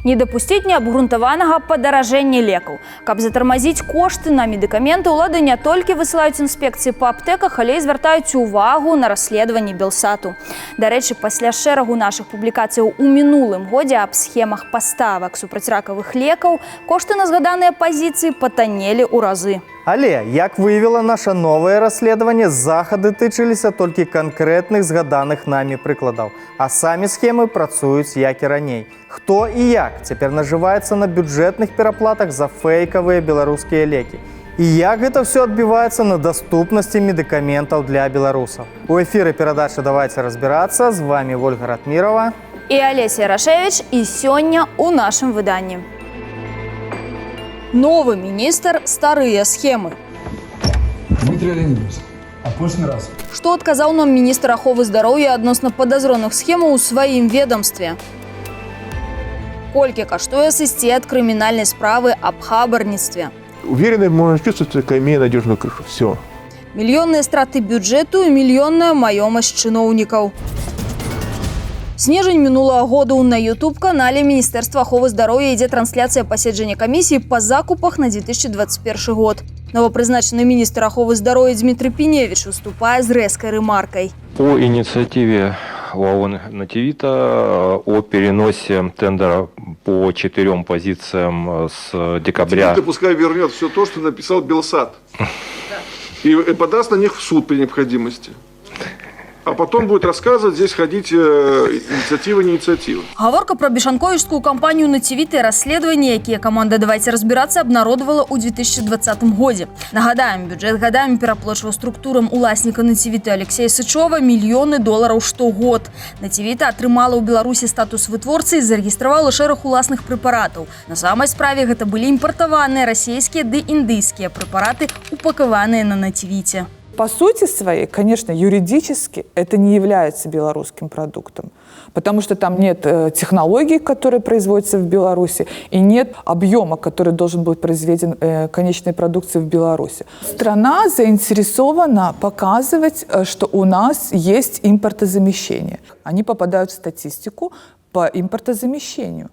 Не дапусціць неабгрунтаванага падаражэння лекаў. Каб затармазіць кошты на медыкаменты, улады не толькі высылаюць інспекцыі па аптэках, але і звяртаюць увагу на расследаванні Белсату. Дарэчы, пасля шэрагу нашых публікацыяў у мінулым годзе аб схемах паставак супрацьракавых лекаў, кошты на згаданыя пазіцыі патаннелі ў разы. Але, як выявіла наша новае расследаванне, захады тычыліся толькі канкрэтных згаданых намі прыкладаў, а самі схемы працуюць як і раней. Хто і як цяпер нажываецца на бюджэтных пераплатах за фэйкавыя беларускія лекі? І як гэта ўсё адбіваецца на даступнасці медыкаментаў для беларусаў? У эфіры перадача «Давайте разбираться», з вамі Вольга Ратмірова і Алеся Ярашэвіч, і сёння ў нашым выданні. Новы міністр, старыя схемы. Дмитрий Леонидович, апошні раз. Што адказаў нам міністр аховы здароўя адносна падазроных схемаў у сваім ведомстве? Колькі каштуе сысці ад крымінальнай справы аб хабарніцтве? Уверенно можно чувствовать, только имея надежную крышу. Все. Мільённыя страты бюджэту і мільённая маёмасць чыноўнікаў. Снежань мінулага году, на YouTube-канале Міністэрства аховы здароўя ідзе трансляцыя паседжання камісіі па закупах на 2021 год. Новапрызначаны міністр аховы здароўя Дмітрый Піневіч выступае з рэзкай рэмаркай. По инициативе ОАО «Нативита» о переносе тендера по четырем позициям с декабря. Нативита пускай вернет все то, что написал Белсат. И подаст на них в суд при необходимости. А потом будет рассказывать, здесь ходить инициатива, не инициатива. Гаворка пра бешанковічскую кампанію «Націвіта» і расследаванні, якія каманда «Давайте разбираться» абнародавала ў 2020 годзе. Нагадаем, бюджэт гадамі пераплочваў структурам уласніка «Націвіты» Алексея Сычова мільёны долараў штогод. «Націвіта» атрымала ў Беларусі статус вытворцы і зарэгістравала шэраг уласных прэпаратаў. На самай справе гэта былі імпартаваныя расійскія ды індыйскія прэпараты, упакаваныя на «Націвіце». По сути своей, конечно, юридически это не является белорусским продуктом, потому что там нет технологий, которые производятся в Беларуси, и нет объема, который должен быть произведен конечной продукции в Беларуси. Страна заинтересована показывать, что у нас есть импортозамещение. Они попадают в статистику по импортозамещению.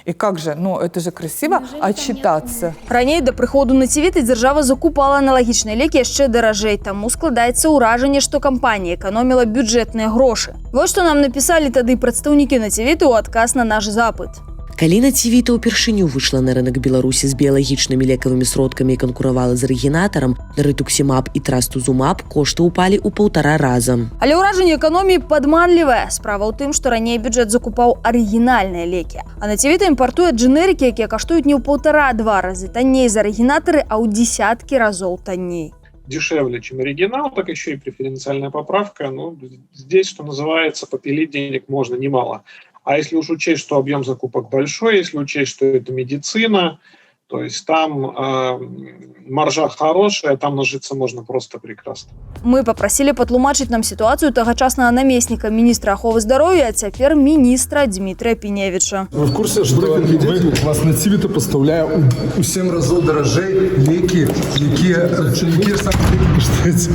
И как же, ну это же красиво отчитаться. Раней, да прыходу «Націвіты», дзяржава закупала аналагічныя лекі яшчэ даражэй, таму складаецца ўражанне, што кампанія эканоміла бюджэтныя грошы. Вось што нам напісалі тады прадстаўнікі «Націвіты» ў адказ на наш запыт. Калі «Націвіта» ўпершыню выйшла на рынок Беларусі з біялагічнымі лекавымі сродкамі і канкуравала з арыгінатарам на рытуксімаб і трастузумаб, кошты ўпалі ў паўтара раза. Але ўражанне эканоміі падманлівае. Справа ў тым, што раней бюджэт закупаў арыгінальныя лекі. А «Націвіта» імпартуе джэнерыкі, якія каштуюць не ў паўтара-два разы танней за арыгінатары, а ў дзесяткі разоў танней. Дешевле, чем оригинал, так еще и преференциальная поправка. Ну, здесь, что называется, попилить денег можно немало. А если уж учесть, что объем закупок большой, если учесть, что это медицина, то есть там маржа хорошая, там нажиться можно просто прекрасно. Мы папрасілі патлумачыць нам сітуацыю тагачаснага намесніка міністра аховы здароўя, а цяпер міністра Дмітрыя Піневіча. Вы в курсе, что вас «Націвіта» пастаўляе у 7 разоў даражэй лекі, якія самі лекі каштуюць?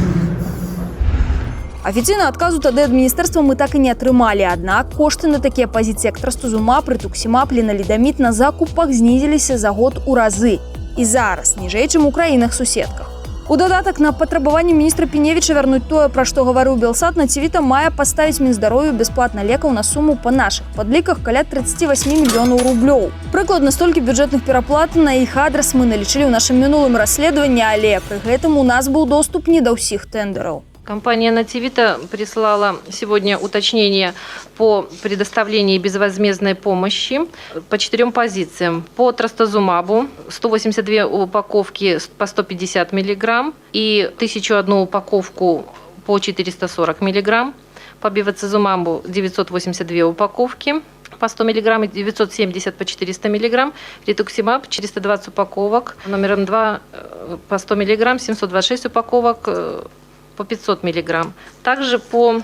Афіцыйна адказу тады ад міністэрства мы так і не атрымалі. Аднак кошты на такія пазіцыі, як трастузумаб, рытуксімаб, леналідамід, на закупах знізіліся за год у разы. І зараз ніжэй, чым у краінах суседках. У дадатак на патрабаванне міністра Піневіча вярнуць тое, пра што гаварыў Белсат, «Націвіта» мае паставіць Мінздароўю бясплатна лекаў на суму па нашых падліках каля 38 мільёнаў рублёў. Прыкладна столькі бюджэтных пераплат на іх адрас мы налічылі ў нашым мінулым расследаванні, але пры гэтым у нас быў доступ не да ўсіх тэндараў. Компания «Нативита» прислала сегодня уточнение по предоставлении безвозмездной помощи по четырем позициям. По трастузумабу 182 упаковки по 150 миллиграмм и 1001 упаковку по 440 миллиграмм. По бевацизумабу 982 упаковки по 100 миллиграмм и 970 по 400 миллиграмм. Ритуксимаб 420 упаковок, номером 2 по 100 миллиграмм, 726 упаковок по 500 миллиграмм. Также по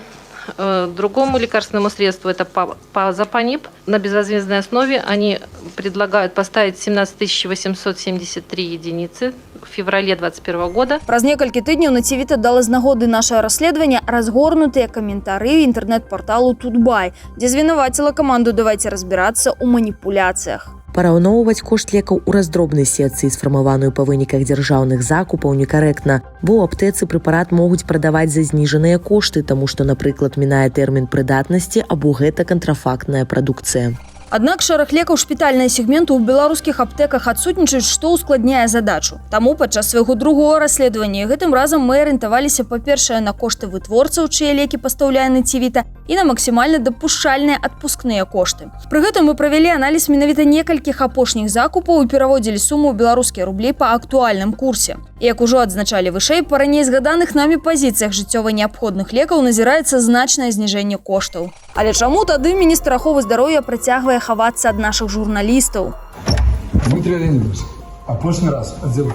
другому лекарственному средству, это пазопаниб, на безвозмездной основе они предлагают поставить 17 873 единицы в феврале 2021 года. Праз некалькі тыдняў «Націвіта» дала з нагоды нашага расследавання разгорнутыя каментары інтэрнэт-парталу Тутбай, дзе звінаваціла каманду «Давайте разбираться» ў маніпуляцыях. Параўноўваць кошт лекаў у раздробнай сетцы, сфармаваную па выніках дзяржаўных закупаў, некарэктна, бо ў аптэцы прэпарат могуць прадаваць за зніжаныя кошты, таму што, напрыклад, мінае тэрмін прыдатнасці або гэта кантрафактная прадукцыя. Аднак шэраг лекаў шпітальнага сегменту ў беларускіх аптэках адсутнічаюць, што ўскладняе задачу. Таму падчас свайго другого расследавання гэтым разам мы арыентаваліся, па-першае, на кошты вытворцаў, чые лекі пастаўляе Націвіта, і на максімальна дапушчальныя адпускныя кошты. Пры гэтым мы правялі аналіз менавіта некалькіх апошніх закупаў і пераводзілі суму ў беларускія рублі па актуальным курсе. І, як ужо адзначалі вышэй, па раней згаданых намі пазіцыях жыццёва неабходных лекаў назіраецца значнае зніжэнне коштаў. Але чаму тады міністр аховы здароўя працягвае хавацца ад нашых журналістаў? Дмитрий Леонидович, апошні раз отдел.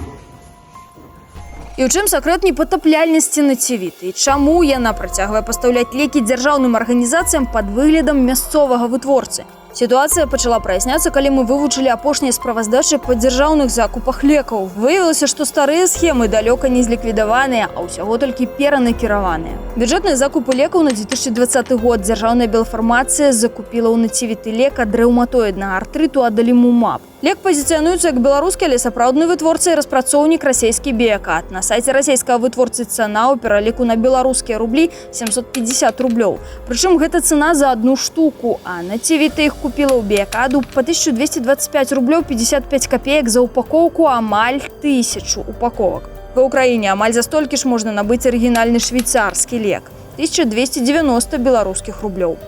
І ў чым сакрэт непатапляльнасці Націвіты? І чаму яна працягвае пастаўляць лекі дзяржаўным арганізацыям пад выглядам мясцовага вытворцы? Сітуацыя пачала праясняцца, калі мы вывучылі апошнія справаздачы па дзяржаўных закупах лекаў. Выявілася, што старыя схемы далёка не зліквідаваныя, а ўсяго толькі перанакіраваныя. Бюджэтныя закупы лекаў на 2020 год: дзяржаўная Белфармацыя закупіла ў Націвіты лек ад рэўматоіднага артрыту адалімумаб. Лек пазіцыянуецца як беларускі, але сапраўдны вытворца і распрацоўнік — расійскі Біякад. На сайце расійскага вытворцы цана ў пераліку на беларускія рублі 750 рублёў. Прычым гэта цана за одну штуку, а Націвіта іх купіла ў Біякаду па 1225 рублёў 55 копеек за упакоўку, амаль 1000 упаковак. Ва Ўкраіне амаль за столькі ж можна набыць арыгінальны швейцарскі лек — 1290 беларускіх рублёў.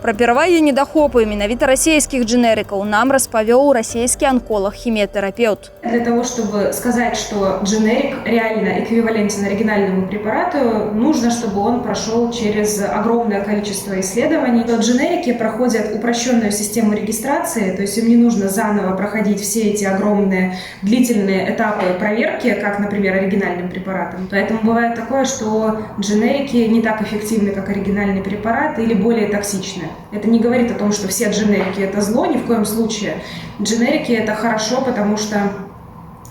Пра перавагі, недахопы менавіта расійскіх джэнерыкаў нам распавёў расійскі анколаг-хіміятэрапеўт. Для того, чтобы сказать, что дженерик реально эквивалентен оригинальному препарату, нужно, чтобы он прошел через огромное количество исследований. Но дженерики проходят упрощенную систему регистрации, то есть им не нужно заново проходить все эти огромные длительные этапы проверки, как, например, оригинальным препаратом. Поэтому бывает такое, что дженерики не так эффективны, как оригинальный препарат, или более токсичны. Это не говорит о том, что все дженерики – это зло, ни в коем случае. Дженерики – это хорошо, потому что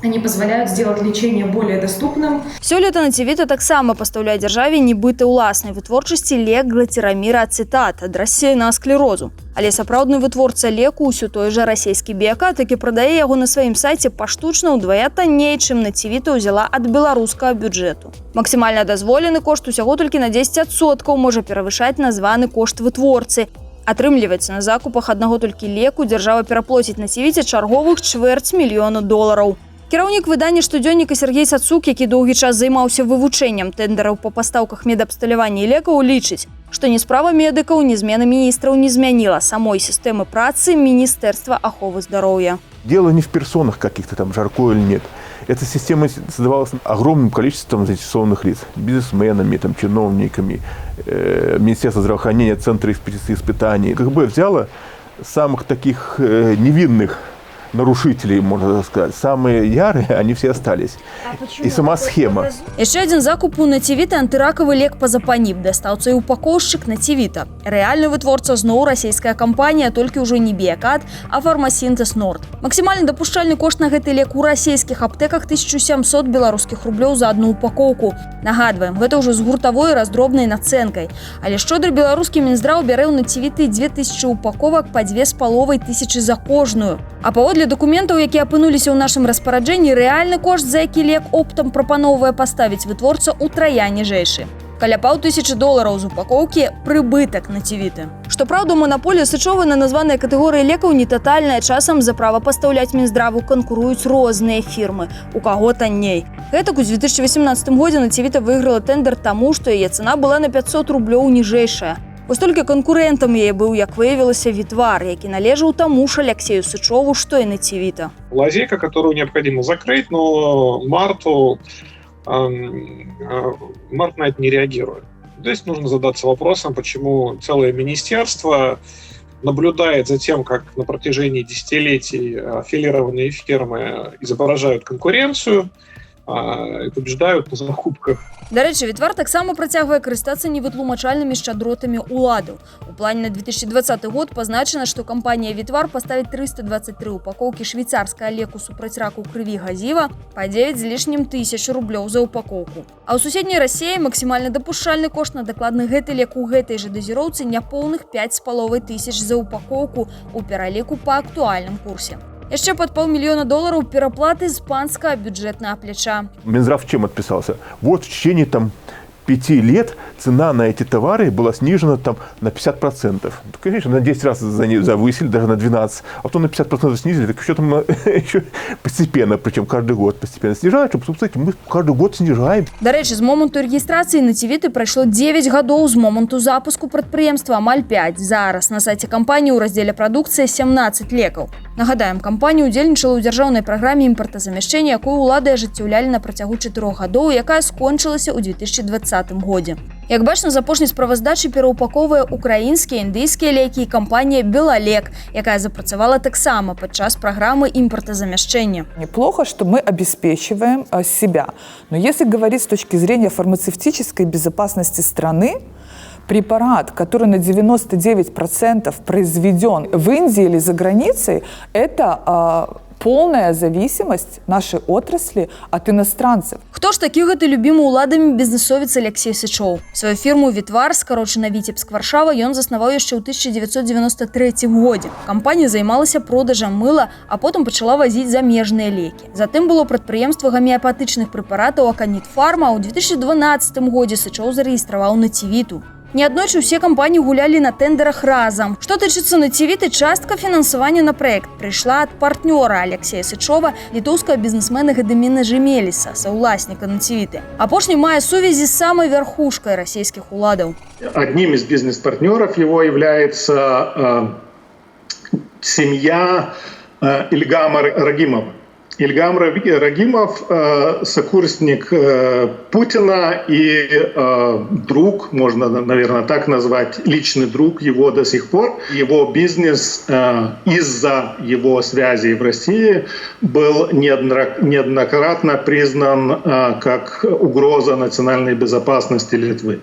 они позволяют сделать лечение более доступным. Сёлета Націвіта таксама пастаўляе дзяржаве нібыта ўласнай вытворчасці лек глацірамір ацэтат ад рассеянага склерозу. Але сапраўдны вытворца леку ўсё той жа расійскі Біякад, які прадае яго на сваім сайце паштучна ўдвая танней, чым Націвіта ўзяла ад беларускага бюджэту. Максімальна дазволены кошт усяго толькі на 10% можа перавышаць названы кошт вытворцы. Атрымліваецца, на закупах аднаго толькі леку дзяржава пераплоціць Націвіце чарговых чвэрць мільёна долараў. Кіраўнік выдання штодзённіка Сяргей Сацук, які доўгі час займаўся вывучэннем тэндараў па пастаўках медабсталявання і лекаў, лічыць, што ні справа медыкаў, ні змена міністраў не змяніла самой сістэмы працы Міністэрства аховы здароўя. Дело не в персонах каких-то там, Жарко или нет. Эта система создавалась огромным количеством заинтересованных лиц. Бизнесменами, там, чиновниками, Министерство здравоохранения, Центры экспертизы испытаний. КГБ взяло самых таких невинных нарушителей, можно так сказать. Самые ярые, они все остались. И сама схема. Яшчэ адзін закуп у Націвіты — антыракавы лек пазапаніб. Дастаўца і упакоўшчык Націвіта. Рэальны вытворца зноў расійская кампанія, толькі ўжо не Біякад, а Фармасінтэз Норд. Максімальна дапушчальны кошт на гэты лек у расійскіх аптэках — 1700 беларускіх рублёў за одну упакоўку. Нагадваем, гэта ўжо з гуртавой раздробнай нацэнкай. Але шчодры беларускі Мінздраў бярэ ў Націвіты 2000 упаковак па 2500 за кожную. А паводле дакументаў, якія апынуліся ў нашым распараджэнні, рэальны кошт, за які лек оптам прапаноўвае паставіць вытворца, утрая ніжэйшы. Каля паўтысячы долараў з упакоўкі прыбытак Націвіты. Што праўда, манаполія Сычова на названыя катэгорыі лекаў не татальная, часам за права пастаўляць Мінздраву канкуруюць розныя фірмы, у каго танней. Гэтак у 2018 годзе Націвіта выйграла тэндар таму, што яе цана была на 500 рублёў ніжэйшая. Вось толькі канкурэнтам яе быў, як выявілася, Вітвар, які належаў таму ж Аляксею Сычову, што і Націвіта. Лазейка, которую необходимо закрыть, но Март на это не реагирует. Здесь нужно задаться вопросом, почему целое министерство наблюдает за тем, как на протяжении десятилетий аффилированные фирмы изображают конкуренцию и побеждают на закупках. Дарэчы, Вітвар таксама працягвае карыстацца невытлумачальнымі шчадротамі ўладаў. У плане на 2020 год пазначана, што кампанія Вітвар паставіць 323 упакоўкі швейцарскага леку супраць раку крыві Газіва па 9 з лішнім тысяч рублёў за упакоўку. А ў суседняй Расіі максімальна дапушчальны кошт на дакладны гэты лек у гэтай жа дазіроўцы няпоўных 5,5 тысяч за упакоўку у пераліку па актуальным курсе. Яшчэ пад паўмільёна долараў пераплаты з панскага бюджэтнага плеча. Минздрав чем отписался? Вот в течение там 5 лет цена на эти товары была снижена там на 50%. Ну, конечно, на 10 раз завысили, даже на 12, а потом на 50% снизили, так еще там еще постепенно, причем каждый год постепенно снижают, чтобы, собственно, мы каждый год снижаем. Дарэчы, з моманту рэгістрацыі Націвіты прайшло 9 гадоў, з моманту запуску прадпрыемства амаль 5. Зараз на сайце кампаніі ў раздзеле прадукцыя 17 лекаў. Нагадаем, кампанія ўдзельнічала ў дзяржаўнай праграме імпартазамяшчэння, якую ўлады ажыццяўлялі на працягу 4 гадоў, якая скончылася ў 2020 годзе. Як бачна, з апошняй справаздачы пераўпакоўвае украінскія, індыйскія лекі і кампанія «Белалек», якая запрацавала таксама падчас праграмы імпартазамяшчэння. Неплохо, что мы обеспечиваем себя. Но если говорить с точки зрения фармацевтической безопасности страны, препарат, который на 99% произведен в Индии или за границей, это полная зависимость нашей отрасли от иностранцев. Хто ж такі гэты любімы ўладамі бізнесовец Алексей Сычоў? Сваю фірму «Вітвар», скарочана Віцебск Варшава, ён заснаваў яшчэ ў 1993 годзе. Кампанія займалася продажам мыла, а потым пачала вазіць замежныя лекі. Затым было прадпрыемства гамеапатычных прэпаратаў «Аканіт Фарма», а ў 2012 годзе Сычоў зарэгістраваў Націвіту. Неаднойчы ўсе кампаніі гулялі на тэндарах разам. Што тычыцца Націвіты, частка фінансавання на праект прыйшла ад партнёра Алексея Сычова, літоўскага бізнесмена Гедыміна Жемеліса, саўласніка Націвіты. Апошні мае сувязі з самай вярхушкай расійскіх уладаў. Одним из бизнес-партнеров его является семья Ильгама Рагимова. Ильгам Рагимов сокурсник Путина и друг, можно, наверное, так назвать, личный друг его до сих пор. Его бизнес из-за его связей в России был неоднократно признан как угроза национальной безопасности Литвы.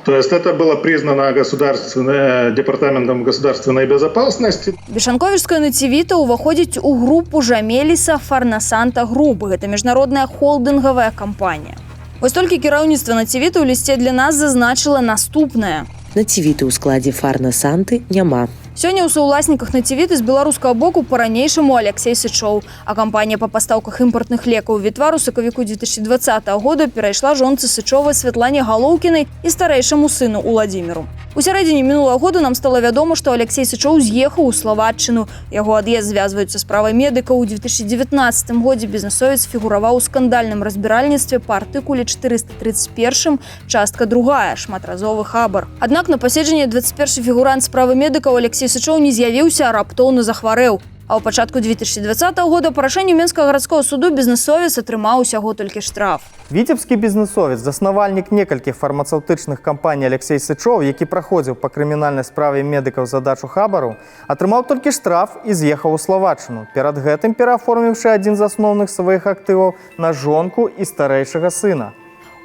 То есть это было признано Департаментом государственной безопасности. Бешанковічская Націвіта ўваходзіць у групу Жамеліса Фармасанта Груп. Гэта міжнародная холдынгавая кампанія. Вось толькі кіраўніцтва Націвіты ў лісце для нас зазначыла наступнае. Націвіты ў складзе Фармасанты няма. Сёння ў саўласніках Націвіты з беларускага боку па-ранейшаму Алексей Сычоў, а кампанія па пастаўках імпартных лекаў «Вітвар» у сакавіку 2020 года перайшла жонцы Сычова Святлане Галоўкінай і старэйшаму сыну Уладзіміру. У сярэдзіне мінулага года нам стала вядома, што Алексей Сычоў з'ехаў у Славаччыну. Яго ад'езд звязваюць са справай медыкаў. У 2019 годзе бізнесовец фігураваў у скандальным разбіральніцтве па артыкуле 431, частка другая, шматразовы хабар. Аднак на паседжанне 21 фігурант справы медыкаў Алексей Сычоў не з'явіўся, а раптоўна захварэў. А ў пачатку 2020 года па рашэнню Менскага гарадскога суду бізнесовец атрымаў усяго толькі штраф. Віцебскі бізнесовец, заснавальнік некалькіх фармацэўтычных кампаній Алексей Сычоў, які праходзіў па крымінальнай справе медыкаў за дачу хабару, атрымаў толькі штраф і з'ехаў у Славаччыну, перад гэтым перааформіўшы адзін з асноўных сваіх актываў на жонку і старэйшага сына.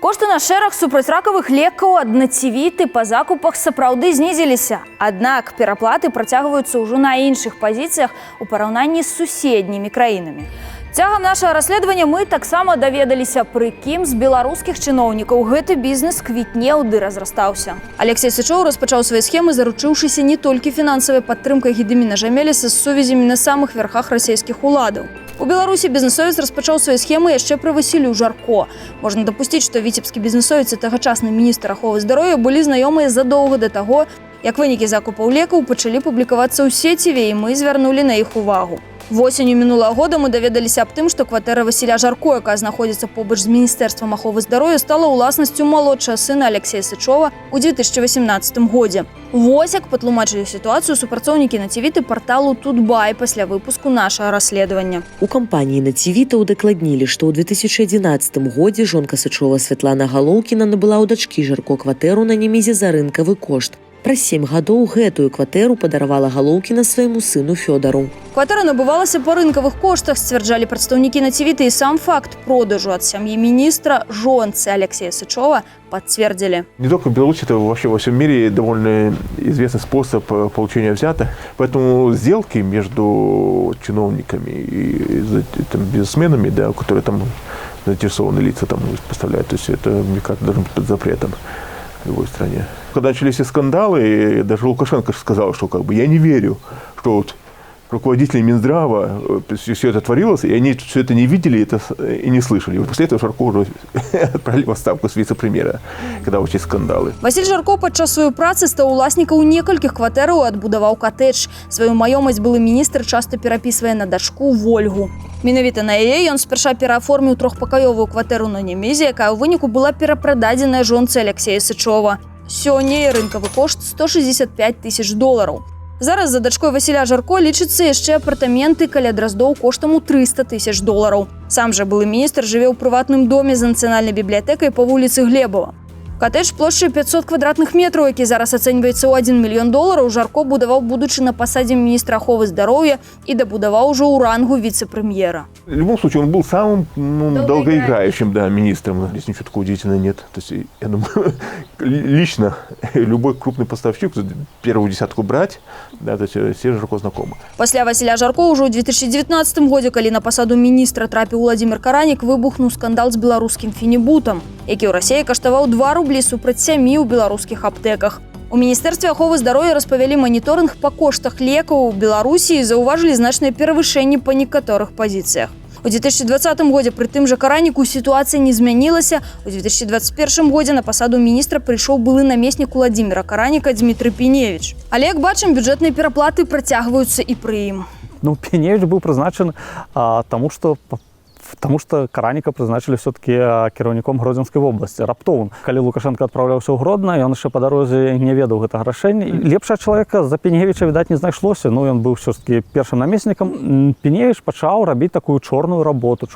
Кошты на шэраг супрацьракавых лекаў ад Націвіты па закупах сапраўды знізіліся. Аднак пераплаты працягваюцца ўжо на іншых пазіцыях у параўнанні з суседнімі краінамі. Цягам нашага расследавання мы таксама даведаліся, пры кім з беларускіх чыноўнікаў гэты бізнес квітнеў ды разрастаўся. Алексей Сычоў распачаў свае схемы, заручыўшыся не толькі фінансавай падтрымкай Гедыміна Жамеліса з сувязямі на самых вярхах расійскіх уладаў. У Беларусі бізнесовец распачаў свае схемы яшчэ пры Васілю Жарко. Можна дапусціць, што віцебскі бізнесовец і тагачасны міністр аховы здароўя былі знаёмыя задоўга да таго, як вынікі закупаў лекаў пачалі публікавацца ў сеціве і мы звярнулі на іх увагу. Восенню мінулага года мы даведаліся аб тым, што кватэра Васіля Жарко, якая знаходзіцца побач з міністэрствам аховы здароўя, стала ўласнасцю малодшага сына Алексея Сычова ў 2018 годзе. Вось як патлумачылі сітуацыю супрацоўнікі Націвіты парталу Тутбай пасля выпуску нашага расследавання. У кампаніі Націвіта ўдакладнілі, што ў 2011 годзе жонка Сычова Святлана Галоўкіна набыла ў дачкі Жарко кватэру на Нямізе за рынкавы кошт. Праз 7 гадоў гэтую кватэру падаравала Галоўкіна свайму сыну Фёдару. Кватэра набывалася па рынкавых коштах, сцвярджалі прадстаўнікі Націвіты, і сам факт продажу ад сям'і міністра жонцы Алексея Сычова подтвердили. Не только в Беларуси, это вообще во всем мире довольно известный способ получения взяток. Поэтому сделки между чиновниками и там, бизнесменами, да, которые там заинтересованы лица там поставляют, то есть это, мне кажется, должно быть под запретом в любой стране. Когда начались все скандалы, даже Лукашенко сказал, что как бы я не верю, что вот Руководители Минздрава, все это творилось, и они все это не видели и не слышали. И после этого Жарко уже отправили в отставку с вице-премьера, когда очень скандалы. Васіль Жарко падчас сваёй працы стаў уласнікам некалькіх кватэраў і адбудаваў катэдж. Сваю маёмасць былы міністр часта перапісвае на дачку Вольгу. Менавіта на яе ён спярша перааформіў трохпакаёвую кватэру на Нямізе, якая ў выніку была перапрададзеная жонцы Аляксея Сычова. Сёння яе рынкавы кошт 165 тысяч долараў. Зараз за дачкой Васіля Жарко лічацца яшчэ апартаменты каля Драздоў коштам у 300 тысяч долараў. Сам жа былы міністр жыве ў прыватным доме з нацыянальнай бібліятэкай па вуліцы Глебава. Катэдж плошчай 500 квадратных метраў, які зараз ацэньваецца ў 1 мільён долараў, Жарко будаваў, будучы на пасадзе міністра аховы здароўя, і дабудаваў ужо ў рангу віцэ-прэм'ера. В любом случае, он был самым, ну, долгоиграющим, да, министром. Здесь ничего такого удивительного нет. То есть, я думаю, лично любой крупный поставщик, первую десятку брать, да, то есть все Жарко знакомы. Пасля Васіля Жарко ўжо ў 2019 годзе, калі на пасаду міністра трапіў Уладзімір Каранік, выбухнуў скандал з беларускім фенібутам, які ў Расіі каштаваў 2 рублі супраць 7 ў беларускіх аптэках. У міністэрстве аховы здароўя распавялі маніторынг па коштах лекаў у Беларусі і заўважылі значнае перавышэнне па некаторых пазіцыях. У 2020 годзе пры тым жа Караніку сітуацыя не змянілася. У 2021 годзе на пасаду міністра прыйшоў былы намеснік Уладзіміра Караніка Дзмітрый Піневіч. Але, як бачым, бюджэтныя пераплаты працягваюцца і пры ім. Ну, Піневіч быў прызначаны, таму што Караніка прызначылі все-таки кіраўніком Гродзенскай вобласці раптоўна. Калі Лукашэнка адпраўляўся ў Гродна, ён яшчэ па дарозе не ведаў гэтага рашэння. Лепшага чалавека за Піневіча, відаць, не знайшлося. Ну, ён быў все-таки першым намеснікам. Піневіч пачаў рабіць такую чорную работу,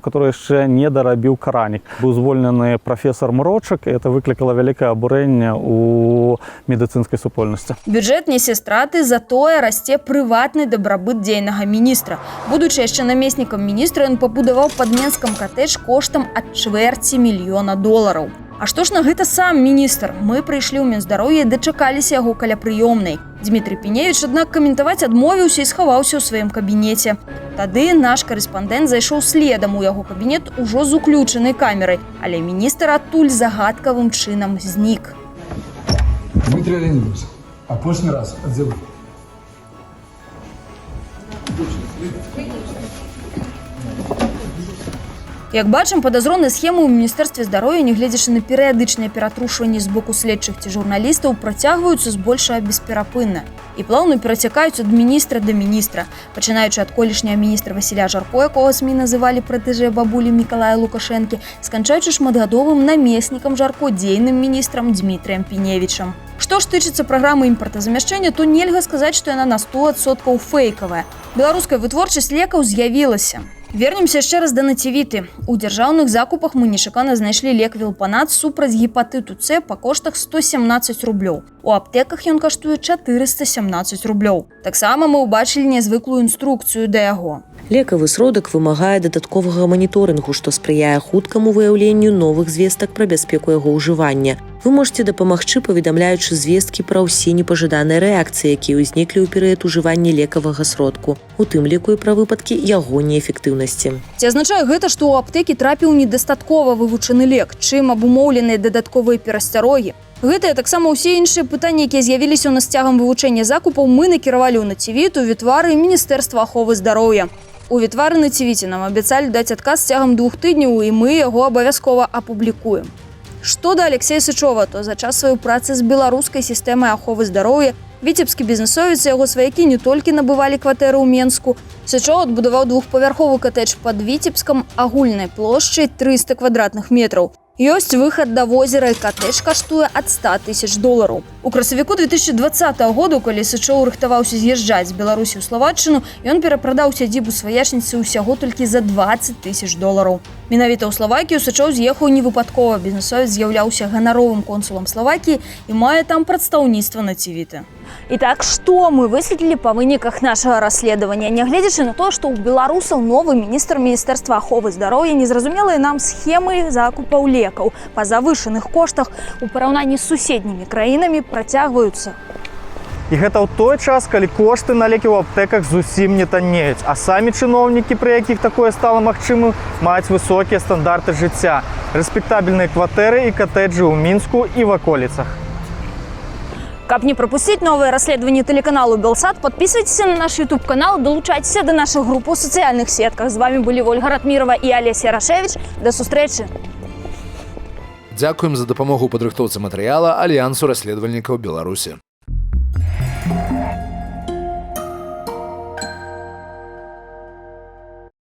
которую яшчэ не дарабіў Каранік. Быў звольнены прафесор Мрочак, і это выклікала вялікае абурэнне у медыцынскай супольнасці. Бюджэт несе страты, затое расце прыватны дабрабыт дзейнага міністра. Будучы яшчэ намеснікам міністра, ён пабудаваў пад Менскам катэдж коштам ад чвэрці мільёна долараў. А што ж на гэта сам міністр? Мы прыйшлі ў Мінздароўе і дачакаліся яго каля прыёмнай. Дзмітрый Піневіч, аднак, каментаваць адмовіўся і схаваўся ў сваім кабінеце. Тады наш карэспандэнт зайшоў следам у яго кабінет ужо з уключанай камерай, але міністр адтуль загадкавым чынам знік. Дмитрий Леонидович, апошні раз, а дзе вы? Як бачым, падазроныя схемы ў міністэрстве здароўя, нягледзячы на перыядычныя ператрушванні з боку следчых ці журналістаў, працягваюцца збольшага бесперапынна і плаўна перацякаюць ад міністра да міністра, пачынаючы ад колішняга міністра Васіля Жарко, якога СМІ называлі пратэжэ бабулі Мікалая Лукашэнкі, сканчаючы шматгадовым намеснікам Жарко, дзейным міністрам Дзмітрыем Піневічам. Што ж тычыцца праграмы імпартазамяшчэння, то нельга сказаць, што яна на 100% фэйкавая. Беларуская вытворчасць лекаў з'явілася. Вернемся яшчэ раз да Націвіты. У дзяржаўных закупах мы нечакана знайшлі лек вілпанат супраць гепатыту С па коштах 117 рублёў. У аптэках ён каштуе 417 рублёў. Таксама мы ўбачылі нязвыклую інструкцыю да яго. Лекавы сродак вымагае дадатковага маніторынгу, што спрыяе хуткаму выяўленню новых звестак пра бяспеку яго ўжывання. Вы можаце дапамагчы, паведамляючы звесткі пра ўсе непажаданыя рэакцыі, якія ўзніклі ў перыяд ужывання лекавага сродку, у тым ліку і пра выпадкі яго неэфектыўнасці. Ці азначае гэта, што ў аптэкі трапіў недастаткова вывучаны лек, чым абумоўленыя дадатковыя перасцярогі? Гэтыя, таксама ўсе іншыя пытанні, якія з'явіліся ў нас цягам вывучэння закупаў, мы накіравалі ў Націвіту, Вітвары і Міністэрства аховы здароўя. У Вітвары Націвіце нам абяцалі даць адказ цягам 2 тыдняў, і мы яго абавязкова апублікуем. Што да Аляксея Сычова, то за час сваёй працы з беларускай сістэмай аховы здароўя віцебскі бізнесовец і яго сваякі не толькі набывалі кватэры ў Менску. Сычоў адбудаваў двухпавярховы катэдж пад Віцебскам агульнай плошчай 300 квадратных метраў. Ёсць выхад да возера, і катэдж каштуе ад 100 тысяч долараў. У красавіку 2020 году, калі Сычоў рыхтаваўся з'язджаць з Беларусі ў Славаччыну, ён перапрадаў сядзібу сваячніцы ўсяго толькі за 20 тысяч долараў. Менавіта ў Славакію Сычоў з'ехаў не выпадкова. Бізнесовец з'яўляўся ганаровым консулам Славакіі і мае там прадстаўніцтва Націвіты. Итак, што мы высветлілі па выніках нашага расследавання? Нягледзячы на то, што ў беларусаў новы міністр Міністэрства аховы здароўя, незразумелыя нам схемы закупаў лекаў па завышаных коштах у параўнанні з суседнімі краінамі працягваюцца. І гэта ў той час, калі кошты на лекі ў аптэках зусім не таннеюць, а самі чыноўнікі, пры якіх такое стала магчымым, маюць высокія стандарты жыцця, рэспектабельныя кватэры і катэджы ў Мінску і ваколіцах. Каб не прапусціць новыя расследаванні тэлеканалу Белсат, падпісвайцеся на наш YouTube канал, далучайцеся да нашых груп у сацыяльных сетках. З вамі былі Вольга Ратмірова і Алесь Ярашэвіч. Да сустрэчы! Дзякуем за дапамогу ў падрыхтоўцы матэрыяла Альянсу расследавальнікаў Беларусі.